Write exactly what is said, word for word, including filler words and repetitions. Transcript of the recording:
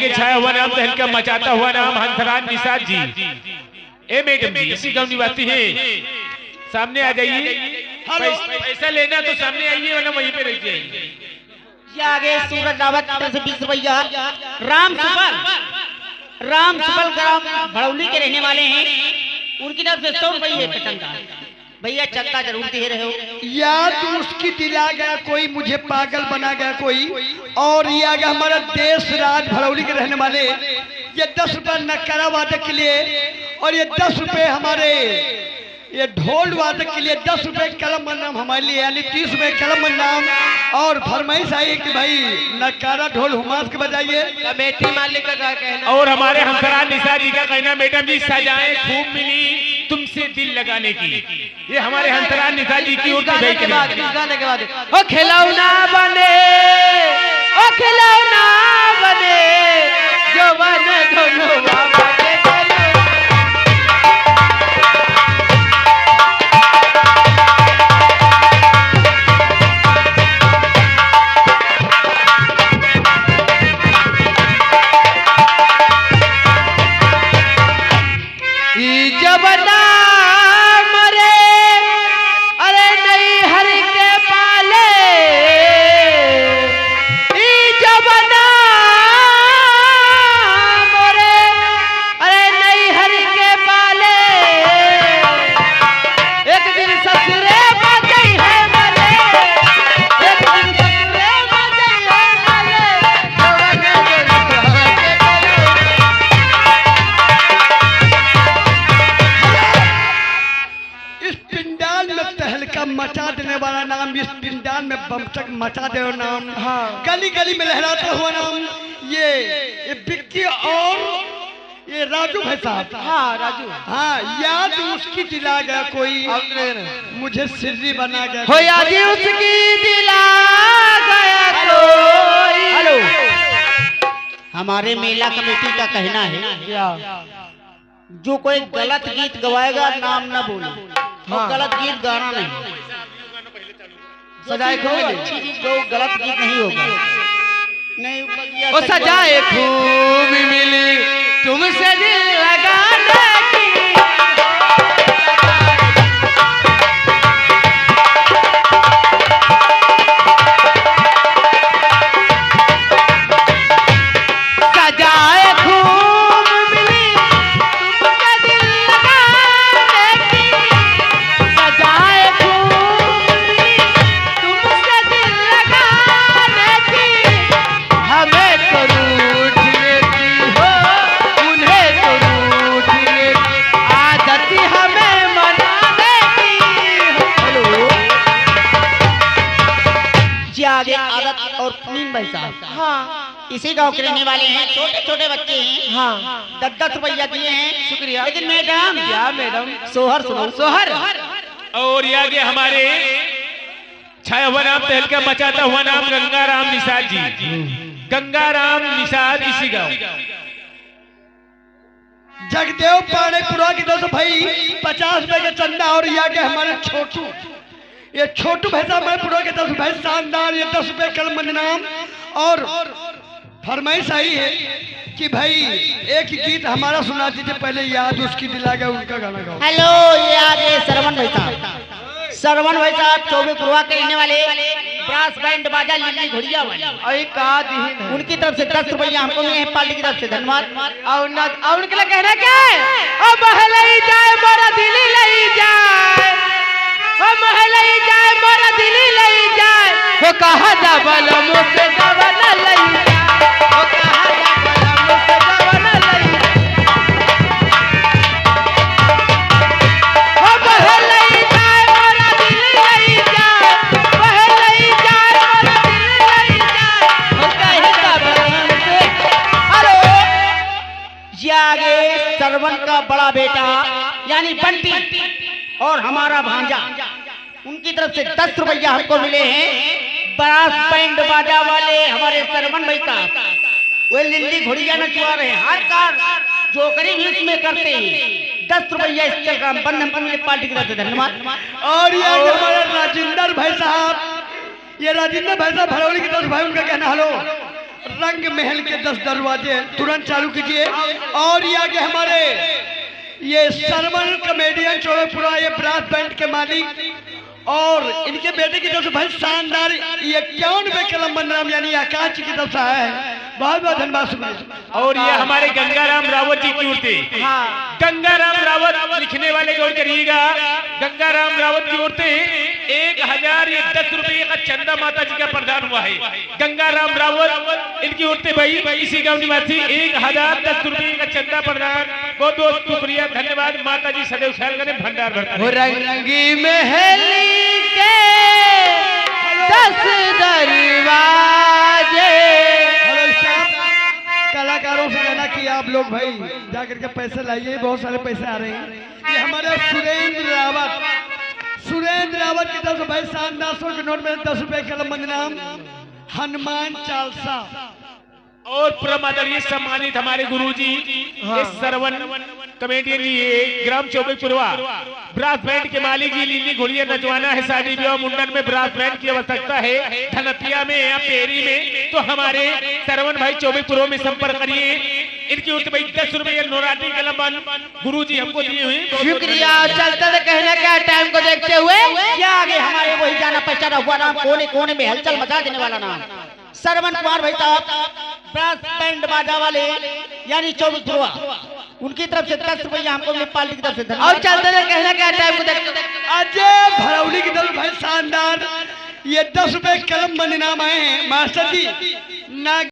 छाया हुआ नाम, तहलका मचाता हुआ नाम हंसराज निषाद जी। ए मैडम जी, इसी गाँव निवासी हैं, सामने आ जाइए। हेलो। पैस-, पैसा लेना तो सामने आइए, वरना वहीं पे रह जाइए। ये आगे सूरज रावत की तरफ से बीस रुपया, राम सुपल, राम सुपल ग्राम भड़ौली के रहने वाले हैं, उनकी तरफ से सौ रुपये है चंदा। भैया, चंदा जरूर दे रहे हो। याद उसकी दिला गया कोई, मुझे पागल बना गया कोई। और ये आगे हमारा देश राज भड़ौली के रहने वाले, ये दस रुपया नक्कारा वादक के लिए, और ये दस रुपये हमारे ये ढोल वादक के लिए, दस रुपए कलम नाम हमारे लिए, यानी तीस रुपए कलम नाम। और फरमाइश आई कि भाई नक्कारा ढोल हुमास के बजाइए। कमेटी मालिक का क्या कहना? और हमारे हंसराज निषाद जी का कहना, मैडम जी, सजाएं खूब मिली तुमसे दिल लगाने की। ये हमारे हंसराज निषाद जी की ओर से इस गाने भेज के रहे बाद, हैं। इस गाने के बाद। ओ खिलौना बने, ओ खिलौना बने, जवन धुलवा बने। ई जवना मरे, अरे नैहर के पाले, ई जवना मरे, अरे नैहर के पाले, एक दिन ससुरे में जइहैं मरे, एक दिन ससुरे में जइहैं मरे। इस पिंडाल में तहलका मचा देने वाला नाम, इस पिंडाल में बमचक मचा देने वाला नाम, हाँ। गली गली में लहराता हुआ नाम, ये, ये विक्की और ये राजू भाई साहब। हाँ, राजू। हाँ, याद उसकी दिला गया कोई, और नहीं। मुझे सिर्री बना गया हो कोई। याद उसकी दिला गया हेलो। कोई। हेलो। हमारे मेला कमेटी का कहना है, क्या? जो कोई गलत गीत गवाएगा, नाम ना बोले। और हाँ। गलत गीत गाना नहीं। सजाए जो चीज खूब हो, मिली। अच्छी चीज, जो गलत गीत नहीं होगा। नहीं, ओ सजाए खूब मिली तुमसे दिल लगाने की। सजाए खूब मिली तुमसे दिल लगाने की, सजाए खूब मिली तुमसे दिल लगाने की। हमें तो रूठने की हो, उन्हें तो रूठने की आदत हमें मनाने की। हेलो। जी, आगे आदत और नीम भाई साहब। हाँ। इसी गांव के रहने वाले हैं, छोटे छोटे बच्चे हैं। हाँ। दस दस रुपया दिए हैं। शुक्रिया। लेकिन मैडम, क्या मैडम? सोहर सुनो। सोहर। और ये आगे हमारे छाया हुआ नाम, तहलका मचाता हुआ नाम गंगाराम निषाद जी। गंगाराम निषाद इसी गांव। जगदेव पाड़ेपुरा की तरफ से भाई पचास रुपए का चंदा, और ये आगे हमारे छोटू, ये छोटू भाई साहब मैनपुरा की तरफ से भाई शानदार ये दस रुपए कलम इनाम। और फरमाइश आई है कि भाई एक गीत हमारा सुना दीजिए, पहले याद उसकी दिला गया उनका गाना गाओ। हेलो, ये आगे श्रवण भाई साहब। श्रवण भाई साहब चौबे पुरवा के रहने वाले, ब्रास बैंड बाजा लिल्ली घोड़िया वाले। अरे का दीन है। उनकी तरफ से दस रुपया हमको मिले हैं पार्टी की तरफ से, धन्यवाद। और न, और उनके लिए कहना क्या है? ओ बहलई जाए मोरा दिल लई जाए, ओ बहलई जाए मोरा दिल लई जाए, हो कहा जा बलम से गवन लई जाए, हो कहा जा बलम से गवन लई जाए। ओ बहलई जाए मोरा दिल लई जाए, बहलई जाए मोरा दिल लई जाए, ओ कहे का बलम से। हेलो, ये आगे सरवन का बड़ा बेटा यानी बंटी और हमारा भांजा। उनकी तरफ से दस रुपया हमको मिले हैं। ब्रास बैंड बाजा वाले हमारे सरवन भाई साहब, वे लिल्ली घोड़िया नचवा रहे हैं। हर कार जोकरी भी इसमें करते हैं। दस रुपया इस चक्कर में बंद हमको मिले पार्टी की तरफ से। धन्यवाद। और ये आगे हमारे राजेंद्र भाई साहब, ये राजेंद्र भाई साहब भरौली की तरफ से भाई, उनका कहना, हेलो। रंग महल के दस दरवाजे तुरंत चालू कीजिए। और ये आगे हमारे ये सरवन कॉमेडियन चौबेपुरा, ये ब्रास बैंड के मालिक, और इनके बेटे की तरफ से भाई शानदार ये इक्यावन रुपए कलम बंदनाम यानी आकाश जी की तरफ से आया है। बहुत बहुत धन्यवाद, शुक्रिया। और ये हमारे गंगाराम रावत जी की ओर से, हाँ। गंगाराम रावत लिखने वाले गौर करिएगा, गंगाराम रावत की ओर से एक हजार ये दस रुपये का चंदा माता जी का प्रदान हुआ है। गंगाराम रावत इनकी ओर से भाई इसी गांव निवासी एक हजार दस रुपये का चंदा प्रदान। बहुत बहुत शुक्रिया, धन्यवाद। माता जी सदैव ख्याल करें, भंडार भरता हो रहे। रंगी महल के दस दरवाजे। हेलो स्टाफ, कलाकारों से कहना कि आप लोग भाई जा करके पैसे लाइए, बहुत सारे पैसे आ रहे हैं। ये हमारे सुरेंद्र रावत, सुरेंद्र रावत की तरफ से भाई शानदार सौ के नोट में दस रुपए कलम बंदनाम, हनुमान चालीसा। और परम आदरणीय सम्मानित हमारे गुरुजी, हाँ। एस सरवन कॉमेडियन जी, ये ग्राम चौबेपुरवा, ब्रास बैंड के मालिक जी, लीली घोड़िया नचवाना है, शादी विवाह मुंडन में ब्रास बैंड की आवश्यकता है, धनतिया में या पेरी में, तो हमारे सरवन भाई चौबेपुरवा में संपर्क करिए। इनकी ओर से भाई दस रुपये नवरात्रि कलम बंद गुरुजी हमको दिए हुए। शुक्रिया। चलते तो कहना क्या, टाइम को देखते हुए क्या आगे हमारे वही जाना पहचाना हुआ नाम, कोने कोने में हलचल मचा देने वाला नाम। सरवन कुमार भाई साहब, ब्रास बैंड बाजा वाले, यानी चौबीस ध्रुवा, उनकी तरफ से दस रुपया हमको मिल पार्टी की तरफ से धन्यवाद। और चलते रहे, कहना क्या टाइम को देख, अजय भरौली की तरफ भाई शानदार, ये दस रुपए कलम बंद इनाम आए हैं मास्टर जी। ना